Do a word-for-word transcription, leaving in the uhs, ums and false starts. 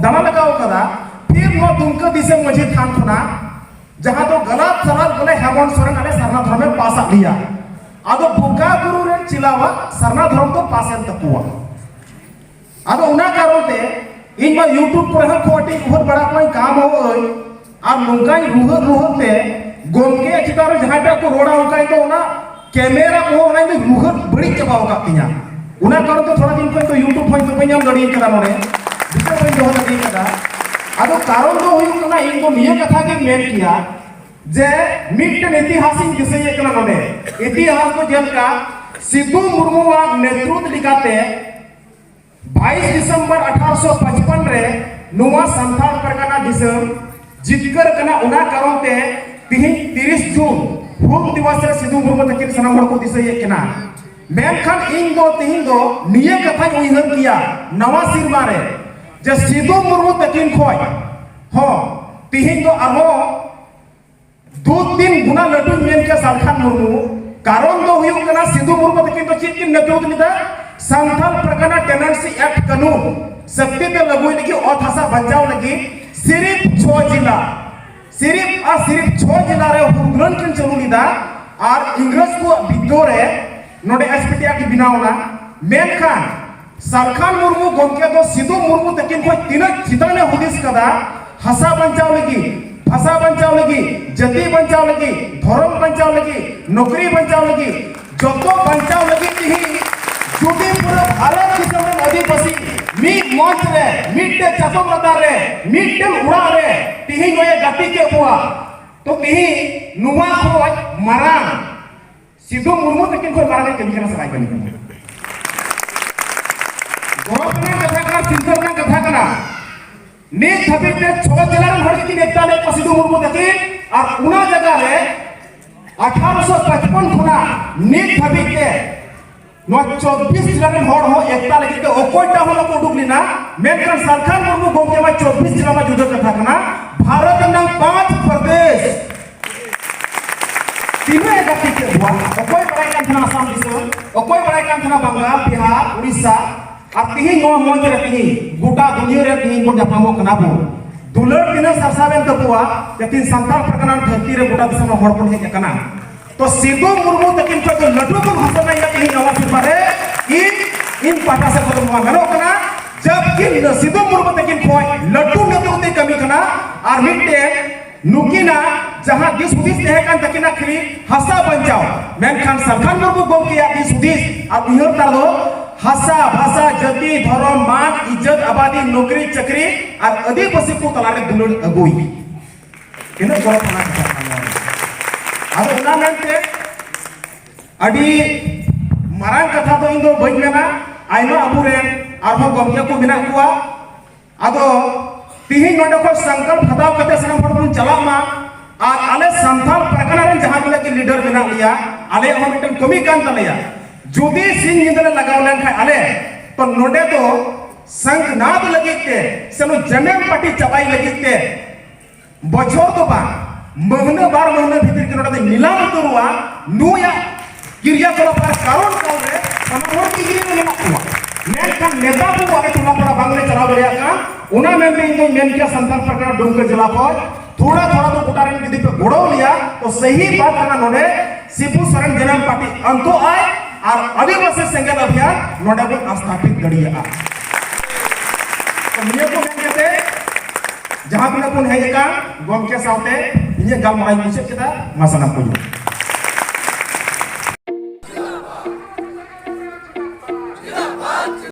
ᱫᱟᱬᱟ ᱞᱟᱜᱟᱣ ᱠᱟᱫᱟ᱾ ᱯᱷᱤᱨ ᱱᱚᱣᱟ ᱫᱩᱢᱠᱟᱹ ᱫᱤᱥᱚᱢ ᱢᱟᱹᱡᱷᱤ ᱛᱷᱟᱱ ᱠᱷᱚᱱᱟᱜ ᱡᱟᱦᱟᱸ ᱫᱚ ᱜᱟᱞᱟᱛ ᱥᱟᱞᱟᱛ ᱵᱚᱞᱮ ᱦᱮᱢᱚᱱ ᱥᱚᱨᱮᱱ ᱟᱞᱮ ᱥᱟᱨᱱᱟ ᱫᱷᱚᱨᱚᱢᱮ ᱯᱟᱥ ᱟᱫ ᱞᱮᱭᱟ᱾ ᱟᱫᱚ ᱵᱚᱸᱜᱟ ᱵᱩᱨᱩ ᱨᱮᱱ ᱪᱮᱞᱟᱣᱟᱜ ᱥᱟᱨᱱᱟ ᱫᱷᱚᱨᱚᱢ ᱫᱚ ᱯᱟᱥ ᱮᱱ ᱛᱟᱠᱚᱣᱟ᱾ ᱟᱫᱚ ᱚᱱᱟ ᱠᱟᱨᱚᱱ ᱛᱮ ᱤᱧ ᱢᱟ YouTube ᱠᱚᱨᱮ ᱦᱚᱸ ᱠᱚ ᱟᱹᱰᱤ ᱩᱦᱟᱹᱨ ᱵᱟᱲᱟ ᱠᱚᱣᱟᱧ ᱠᱟᱢ ᱦᱚᱸ ᱟᱹᱭ, ᱟᱨ ᱱᱚᱝᱠᱟᱧ ᱨᱩᱦᱟᱹᱜ ᱨᱩᱦᱟᱹᱜ ᱛᱮ ᱜᱚᱢᱠᱮ ᱪᱮᱛᱟᱱ ᱨᱮ ᱡᱟᱦᱟᱸᱭᱴᱟᱜ ᱠᱚ ᱨᱚᱲᱟ ᱚᱱᱠᱟ ᱤᱧ ᱫᱚ ᱚᱱᱟ ᱠᱮᱢᱮᱨᱟ ᱠᱚᱦᱚᱸ ᱚᱱᱟ ᱤᱧ ᱨᱩᱦᱟᱹᱜ ᱵᱟᱹᱲᱤᱡ ᱪᱟᱵᱟᱣ ᱟᱠᱟᱫ ᱛᱤᱧᱟ᱾ ᱚᱱᱟ ᱠᱟᱨᱚᱱ ᱛᱮ ᱛᱷᱚᱲᱟ ᱫᱤᱱ ᱠᱷᱚᱱ ᱫᱚ YouTube ᱦᱚᱸ ᱤᱧ ᱫᱚ ᱵᱟᱹᱧ ᱧᱟᱢ ᱫᱟᱲᱮ ᱠᱟᱫᱟ, ᱱᱚᱰᱮ ᱵᱷᱤᱰᱤᱭᱳ ᱵᱟᱹᱧ ᱫᱚᱦᱚ ᱫᱟᱲᱮ ᱠᱟᱫᱟ᱾ ᱟᱫᱚ ᱠᱟᱨᱚᱱ ᱫᱚ ᱦᱩᱭᱩᱜ ᱠᱟᱱᱟ, ᱤᱧ ᱫᱚ ᱱᱤᱭᱟᱹ ᱠᱟᱛᱷᱟ ᱜᱤᱧ ᱢᱮᱱ ᱠᱮᱭᱟ ᱡᱮ ᱢᱤᱫᱴᱮᱱ ᱤᱛᱤᱦᱟᱥ ᱤᱧ ᱫᱤᱥᱟᱹᱭᱮᱫ ᱠᱟᱱᱟ ᱱᱚᱰᱮ᱾ ᱤᱛᱤᱦᱟᱥ ᱫᱚ ᱡᱮᱞᱮᱠᱟ ᱥᱤᱫᱩ ᱢᱩᱨᱢᱩᱣᱟᱜ ᱱᱮᱛᱨᱩᱛ ᱞᱮᱠᱟᱛᱮ ᱵᱟᱭᱤᱥ ᱰᱤᱥᱮᱢᱵᱚᱨ ᱟᱴᱷᱟᱨᱚᱥᱚ ᱯᱟᱸᱪᱯᱟᱱ ᱨᱮ ᱱᱚᱣᱟ ᱥᱟᱱᱛᱟᱲ ᱯᱟᱨᱜᱟᱱᱟ ᱫᱤᱥᱚᱢ ᱡᱤᱛᱠᱟᱹᱨ ᱠᱟᱱᱟ᱾ ᱚᱱᱟ ᱠᱟᱨᱚᱱ ᱛᱮ ᱛᱤᱦᱤᱧ ᱛᱤᱨᱤᱥ ᱡᱩᱱ ᱦᱩᱞ ᱫᱤᱵᱚᱥ ᱨᱮ ᱥᱤᱫᱩ ᱢᱩᱨᱢᱩ ᱛᱟᱹᱠᱤᱱ ᱥᱟᱱᱟᱢ ᱦᱚᱲ ᱠᱚ ᱫᱤᱥᱟᱹᱭᱮᱫ ᱠᱤᱱᱟ᱾ ᱢᱮᱱᱠᱷᱟᱱ ᱤᱧ ᱫᱚ ᱛᱤᱦᱤᱧ ᱫᱚ ᱱᱤᱭᱟᱹ ᱠᱟᱛᱷᱟᱧ ᱩᱭᱦᱟᱹᱨ ᱠᱮᱭᱟ ᱱᱟᱣᱟ ᱥᱮᱨᱢᱟ ᱨᱮ, ᱡᱮ ᱥᱤᱫᱩ ᱢᱩᱨᱢᱩ ᱛᱟᱹᱠᱤᱱ ᱠᱷᱚᱡ ᱦᱚᱸ ᱛᱤᱦᱤᱧ ᱫᱚ ᱟᱨᱦᱚᱸ ᱫᱩ ᱛᱤᱱ ᱜᱩᱱᱟ ᱞᱟᱹᱴᱩᱧ ᱢᱮᱱ ᱠᱮᱭᱟ ᱥᱟᱞᱠᱷᱟᱱ ᱢᱩᱨᱢᱩ᱾ ᱠᱟᱨᱚᱱ ᱫᱚ ᱦᱩᱭᱩᱜ ᱠᱟᱱᱟ, ᱥᱤᱫᱩ ᱢᱩᱨᱢᱩ ᱛᱟᱹᱠᱤᱱ ᱫᱚ ᱪᱮᱫ ᱠᱤᱱ ᱱᱮᱛᱨᱩᱛ ᱞᱮᱫᱟ? ᱥᱟᱱᱛᱟᱞ ᱯᱟᱨᱜᱟᱱᱟ ᱴᱮᱱᱮᱱᱥᱤ ᱮᱠᱴ ᱠᱟᱹᱱᱩᱱ ᱥᱟᱹᱠᱛᱤ ᱛᱮ ᱞᱟᱹᱜᱩᱭ ᱞᱟᱹᱜᱤᱫ ᱚᱛ ᱦᱟᱥᱟ ᱵᱟᱧᱪᱟᱣ ᱞᱟᱹᱜᱤᱫ ᱥᱤᱨᱤᱯ ᱪᱷᱚ ᱡᱤᱞᱟ, ᱥᱤᱨᱤᱯ ᱟᱨ ᱥᱤᱨᱤᱯ ᱪᱷᱚ ᱡᱤᱞᱟ ᱨᱮ ᱦᱩᱞᱜᱩᱞᱟᱹᱱ ᱠᱤᱱ ᱪᱟᱹᱞᱩ ᱞᱮᱫᱟ᱾ ᱟᱨ ᱤᱝᱨᱮᱡᱽ ᱠᱚᱣᱟᱜ ᱵᱤᱫᱽᱫᱨᱳᱦ ᱨᱮ ᱱᱚᱰᱮ ᱮᱥᱯᱤᱴᱤ ᱮᱠᱴ ᱵᱮᱱᱟᱣ ᱮᱱᱟ᱾ ᱢᱮᱱᱠᱷᱟᱱ ᱥᱟᱞᱠᱷᱟᱱ ᱢᱩᱨᱢᱩ ᱜᱚᱢᱠᱮ ᱫᱚ ᱥᱤᱫᱩ ᱢᱩᱨᱢᱩ ᱛᱟᱹᱠᱤᱱ ᱠᱷᱚᱱ ᱛᱤᱱᱟᱹᱜ ᱪᱮᱛᱟᱱ ᱮ ᱦᱩᱫᱤᱥ ᱠᱟᱫᱟ, ᱦᱟᱥᱟ ᱵᱟᱧᱪᱟᱣ ᱞᱟᱹᱜᱤᱫ, ᱵᱷᱟᱥᱟ ᱵᱟᱧᱪᱟᱣ ᱞᱟᱹᱜᱤᱫ, ᱡᱟᱹᱛᱤ ᱵᱟᱧᱪᱟᱣ ᱞᱟᱹᱜᱤᱫ, ᱫᱷᱚᱨᱚᱢ ᱵᱟᱧᱪᱟᱣ ᱞᱟᱹᱜᱤᱫ, ᱱᱚᱠᱨᱤ ᱵᱟᱧᱪᱟᱣ ᱞᱟᱹᱜᱤᱫ, ᱡᱚᱛᱚ ᱵᱟᱧᱪᱟᱣ ᱞᱟᱹᱜᱤᱫ ᱛᱮᱦᱤᱧ ᱡᱩᱫᱤ ᱯᱩᱨᱟᱹ ᱵᱷᱟᱨᱚᱛ ᱫᱤᱥᱚᱢ ᱨᱮᱱ ᱟᱹᱫᱤᱵᱟᱹᱥᱤ ᱢᱤᱫ ᱢᱚᱧᱪ ᱨᱮ, ᱢᱤᱫᱴᱮᱱ ᱪᱟᱛᱚᱢ ᱞᱟᱛᱟᱨ ᱨᱮ, ᱢᱤᱫᱴᱮᱱ ᱚᱲᱟᱜ ᱨᱮ ᱛᱮᱦᱤᱧ ᱱᱚᱜᱼᱚᱭ ᱜᱟᱛᱮ ᱠᱮᱫ ᱠᱚᱣᱟ, ᱛᱚ ᱛᱮᱦᱤᱧ ᱱᱚᱣᱟ ᱠᱷᱚᱱ ᱢᱟᱨᱟᱝ ᱥᱤᱫᱩ ᱢᱩᱨᱢᱩ ᱛᱟᱹᱠᱤᱱ ᱠᱷᱚᱱ ᱢᱟᱨᱟᱝ ᱮ ᱠᱟᱹᱢᱤ ᱠᱟᱱᱟ ᱥᱮ ᱵᱟᱭ ᱠᱟᱹᱢᱤ ᱠᱟᱱᱟ? ᱜᱚᱨᱚᱵᱽ ᱨᱮᱱᱟᱜ ᱠᱟᱛᱷᱟ ᱠᱟᱱᱟ, ᱪᱤᱱᱛᱟᱹ ᱨᱮᱱᱟᱜ ᱠᱟᱛᱷᱟ ᱠᱟᱱᱟ᱾ ᱱᱤᱛ ᱫᱷᱟᱹᱵᱤᱡ ᱛᱮ ᱪᱷᱚ ᱡᱮᱞᱟ ᱨᱮᱱ ᱦᱚᱲ ᱜᱮᱠᱤᱱ ᱮᱠᱛᱟ ᱞᱮᱫ ᱠᱚᱣᱟ ᱥᱤᱫᱩ ᱢᱩᱨᱢᱩ ᱛᱟᱹᱠᱤᱱ, ᱟᱨ ᱚᱱᱟ ᱡᱟᱭᱜᱟ ᱨᱮ ᱟᱴᱷᱟᱨᱚᱥᱚ ᱯᱟᱸᱪᱯᱚᱱ ᱠᱷᱚᱱᱟᱜ ᱱᱤᱛ ᱫᱷᱟᱹᱵᱤᱡ ᱛᱮ ᱱᱚᱣᱟ ᱪᱚᱵᱵᱤᱥ ᱡᱮᱞᱟ ᱨᱮᱱ ᱦᱚᱲ ᱦᱚᱸ ᱮᱠᱛᱟ ᱞᱟᱹᱜᱤᱫ ᱛᱮ ᱚᱠᱚᱭᱴᱟᱜ ᱦᱚᱸ ᱵᱟᱠᱚ ᱩᱰᱩᱠ ᱞᱮᱱᱟ᱾ ᱢᱮᱱᱠᱷᱟᱱ ᱥᱟᱞᱠᱷᱟᱱ ᱢᱩᱨᱢᱩ ᱜᱚᱢᱠᱮ ᱢᱟ ᱪᱚᱵᱵᱤᱥ ᱡᱮᱞᱟ ᱢᱟ ᱡᱩᱫᱟᱹ ᱠᱟᱛᱷᱟ ᱠᱟᱱᱟ, ᱵᱷᱟᱨᱚᱛ ᱨᱮᱱᱟᱜ ᱯᱟᱸᱪ ᱯᱨᱚᱫᱮᱥ ᱛᱤᱱᱟᱹᱜ ᱮ ᱜᱟᱛᱮ ᱠᱮᱫ ᱠᱚᱣᱟ? ᱚᱠᱚᱭ ᱵᱟᱲᱟᱭ ᱠᱟᱱ ᱛᱟᱦᱮᱱᱟ ᱟᱥᱟᱢ ᱫᱤᱥᱚᱢ? ᱚᱠᱚᱭ ᱵᱟᱲᱟᱭ ᱠᱟᱱ ᱛᱟᱦᱮᱱᱟ ᱵᱟᱝᱜᱟᱞ, ᱵᱤᱦᱟᱨ, ᱩᱲᱤᱥᱥᱟ? ᱟᱨ ᱛᱤᱦᱤᱧ ᱱᱚᱣᱟ ᱢᱚᱧᱪ ᱨᱮ ᱛᱤᱦᱤᱧ ᱜᱚᱴᱟ ᱫᱩᱱᱤᱭᱟᱹ ᱨᱮ ᱛᱤᱦᱤᱧ ᱵᱚᱱ ᱧᱟᱯᱟᱢᱚᱜ ᱠᱟᱱᱟ ᱵᱚᱱ᱾ ᱫᱩᱞᱟᱹᱲ ᱛᱤᱱᱟᱹᱜ ᱥᱟᱨᱥᱟᱣᱮᱱ ᱛᱟᱵᱚᱣᱟ, ᱡᱟᱹᱛᱤ ᱥᱟᱱᱛᱟᱲ ᱯᱟᱨᱜᱟᱱᱟ ᱫᱷᱟᱹᱨᱛᱤ ᱨᱮ ᱜᱚᱴᱟ ᱫᱤᱥᱚᱢ ᱨᱮᱱ ᱦᱚᱲ ᱵᱚᱱ ᱦᱮᱡ ᱟᱠᱟᱱᱟ᱾ ᱛᱚ ᱥᱤᱫᱩ ᱢᱩᱨᱢᱩ ᱛᱟᱹᱠᱤᱱ ᱠᱷᱚᱱ ᱫᱚ ᱞᱟᱹᱴᱩ ᱵᱚᱱ ᱜᱷᱳᱥᱚᱱᱟᱭᱟ ᱛᱤᱦᱤᱧ ᱱᱟᱣᱟ ᱥᱮᱨᱢᱟ ᱨᱮ, ᱤᱧ, ᱤᱧ ᱯᱟᱦᱴᱟ ᱥᱮᱫ ᱠᱷᱚᱱ ᱱᱚᱣᱟ ᱢᱮᱱᱚᱜ ᱠᱟᱱᱟ, ᱡᱟᱵᱠᱤ ᱥᱤᱫᱩ ᱢᱩᱨᱢᱩ ᱛᱟᱹᱠᱤᱱ ᱠᱷᱚᱱ ᱞᱟᱹᱴᱩ ᱱᱮᱛᱨᱤᱛᱵ ᱠᱟᱹᱢᱤ ᱠᱟᱱᱟ᱾ ᱟᱨ ᱢᱤᱫᱴᱮᱱ ᱱᱩᱠᱤᱱᱟᱜ ᱡᱟᱦᱟᱸ ᱫᱤᱥ ᱦᱩᱫᱤᱥ ᱛᱟᱦᱮᱸ ᱠᱟᱱ ᱛᱟᱹᱠᱤᱱᱟ ᱠᱷᱟᱹᱞᱤ ᱦᱟᱥᱟ ᱵᱟᱧᱪᱟᱣ, ᱢᱮᱱᱠᱷᱟᱱ ᱥᱟᱞᱠᱷᱟᱱ ᱢᱩᱨᱢᱩ ᱜᱚᱢᱠᱮᱭᱟᱜ ᱫᱤᱥ ᱦᱩᱫᱤᱥ ᱟᱨ ᱩᱭᱦᱟᱹᱨ ᱛᱟᱲ ᱫᱚ ᱦᱟᱥᱟ, ᱵᱷᱟᱥᱟ, ᱡᱟᱹᱛᱤ, ᱫᱷᱚᱨᱚᱢ, ᱢᱟᱱ, ᱤᱡᱽᱡᱚᱛ, ᱟᱵᱟᱫᱤ, ᱱᱚᱠᱨᱤ, ᱪᱟᱹᱠᱨᱤ ᱟᱨ ᱟᱹᱫᱤᱵᱟᱹᱥᱤ ᱠᱚ ᱛᱟᱞᱟᱨᱮ ᱫᱩᱞᱟᱹᱲ ᱟᱹᱜᱩᱭ᱾ ᱛᱤᱱᱟᱹᱜ ᱜᱚᱨᱚᱵᱽ ᱟᱱᱟᱜ ᱠᱟᱛᱷᱟ ᱠᱟᱱᱟ ᱱᱚᱣᱟ ᱫᱚ᱾ ᱟᱫᱚ ᱚᱱᱟ ᱢᱮᱱᱛᱮ ᱟᱹᱰᱤ ᱢᱟᱨᱟᱝ ᱠᱟᱛᱷᱟ ᱫᱚ ᱤᱧ ᱫᱚ ᱵᱟᱹᱧ ᱢᱮᱱᱟ᱾ ᱟᱭᱢᱟ ᱟᱵᱚᱨᱮᱱ ᱟᱨᱦᱚᱸ ᱜᱚᱢᱠᱮ ᱠᱚ ᱢᱮᱱᱟᱜ ᱠᱚᱣᱟ᱾ ᱟᱫᱚ ᱛᱤᱦᱤᱧ ᱱᱚᱰᱮ ᱠᱷᱚᱱ ᱥᱚᱝᱠᱚᱞᱯ ᱦᱟᱛᱟᱣ ᱠᱟᱛᱮ ᱥᱟᱱᱟᱢ ᱦᱚᱲ ᱵᱚᱱ ᱪᱟᱞᱟᱜ ᱢᱟ᱾ ᱟᱨ ᱟᱞᱮ ᱥᱟᱱᱛᱟᱲ ᱯᱟᱨᱜᱟᱱᱟ ᱨᱮᱱ ᱡᱟᱦᱟᱸ ᱛᱤᱱᱟᱹᱜ ᱜᱮ ᱞᱤᱰᱟᱨ ᱢᱮᱱᱟᱜ ᱞᱮᱭᱟ, ᱟᱞᱮᱭᱟᱜ ᱦᱚᱸ ᱢᱤᱫᱴᱮᱱ ᱠᱟᱹᱢᱤ ᱠᱟᱱ ᱛᱟᱞᱮᱭᱟ᱾ ᱡᱩᱫᱤ ᱥᱤᱧ ᱧᱤᱫᱟᱹ ᱞᱮ ᱞᱟᱜᱟᱣ ᱞᱮᱱᱠᱷᱟᱱ ᱟᱞᱮ, ᱛᱚ ᱱᱚᱰᱮ ᱫᱚ ᱥᱚᱝᱜᱷᱱᱟᱫ ᱞᱟᱹᱜᱤᱫ ᱛᱮ ᱥᱮ ᱱᱚᱣᱟ ᱡᱮᱱᱮᱢ ᱯᱟᱹᱴᱤ ᱪᱟᱵᱟᱭ ᱞᱟᱹᱜᱤᱫ ᱛᱮ ᱵᱚᱪᱷᱚᱨ ᱫᱚ ᱵᱟᱝ, ᱢᱟᱹᱦᱱᱟᱹ ᱵᱟᱨ ᱢᱟᱹᱦᱱᱟᱹ ᱵᱷᱤᱛᱤᱨ ᱜᱮ ᱱᱚᱰᱮ ᱫᱚ ᱧᱮᱞᱟᱢ ᱩᱛᱟᱹᱨᱚᱜᱼᱟ᱾ ᱱᱩᱭᱟᱜ ᱠᱨᱤᱭᱟᱠᱚᱞᱟᱯ ᱟᱨ ᱠᱟᱨᱚᱱ ᱠᱟᱞ ᱨᱮ ᱥᱟᱱᱟᱢ ᱦᱚᱲ ᱜᱮ ᱤᱭᱟᱹ ᱨᱮ ᱢᱮᱱᱟᱜ ᱠᱚᱣᱟ᱾ ᱢᱮᱱᱠᱷᱟᱱ ᱱᱮᱛᱟ ᱠᱚ ᱟᱞᱮ ᱴᱚᱞᱟ ᱯᱟᱲᱟ ᱵᱟᱝᱞᱮ ᱪᱟᱞᱟᱣ ᱫᱟᱲᱮᱭᱟᱜ ᱠᱟᱱᱟ᱾ ᱚᱱᱟ ᱢᱮᱱᱛᱮ ᱤᱧ ᱫᱚᱧ ᱢᱮᱱ ᱠᱮᱭᱟ, ᱥᱟᱱᱛᱟᱲ ᱯᱟᱨᱜᱟᱱᱟ ᱰᱩᱢᱠᱟ ᱡᱮᱞᱟ ᱠᱷᱚᱱ ᱛᱷᱚᱲᱟ ᱛᱷᱚᱲᱟ ᱫᱚ ᱜᱚᱴᱟ ᱨᱮᱱ ᱡᱩᱫᱤ ᱯᱮ ᱜᱚᱲᱚ ᱞᱮᱭᱟ, ᱛᱚ ᱥᱟᱹᱦᱤ ᱵᱟᱛ ᱠᱟᱱᱟ, ᱱᱚᱰᱮ ᱥᱤᱵᱩ ᱥᱚᱨᱮᱱ ᱡᱟᱱᱟᱢ ᱯᱟᱨᱴᱤ ᱟᱱᱛᱚ ᱟᱭ ᱟᱨ ᱟᱹᱫᱤᱵᱟᱹᱥᱤ ᱥᱮᱸᱜᱮᱞ ᱚᱵᱷᱤᱭᱟᱱ ᱱᱚᱰᱮ ᱵᱚᱱ ᱟᱥᱛᱷᱟᱯᱤᱛ ᱫᱟᱲᱮᱭᱟᱜᱼᱟ᱾ ᱛᱚ ᱱᱤᱭᱟᱹ ᱠᱚ ᱢᱮᱱ ᱠᱟᱛᱮ ᱡᱟᱦᱟᱸ ᱛᱤᱱᱟᱹᱜ ᱵᱚᱱ ᱦᱮᱡ ᱟᱠᱟᱱ ᱜᱚᱢᱠᱮ ᱥᱟᱶᱛᱮ ᱤᱧᱟᱹᱜ ᱜᱟᱞᱢᱟᱨᱟᱣ ᱤᱧ ᱢᱩᱪᱟᱹᱫ ᱠᱮᱫᱟ᱾ ᱢᱟ ᱥᱟᱱᱟᱢ ᱠᱚ ᱡᱚᱦᱟᱨ᱾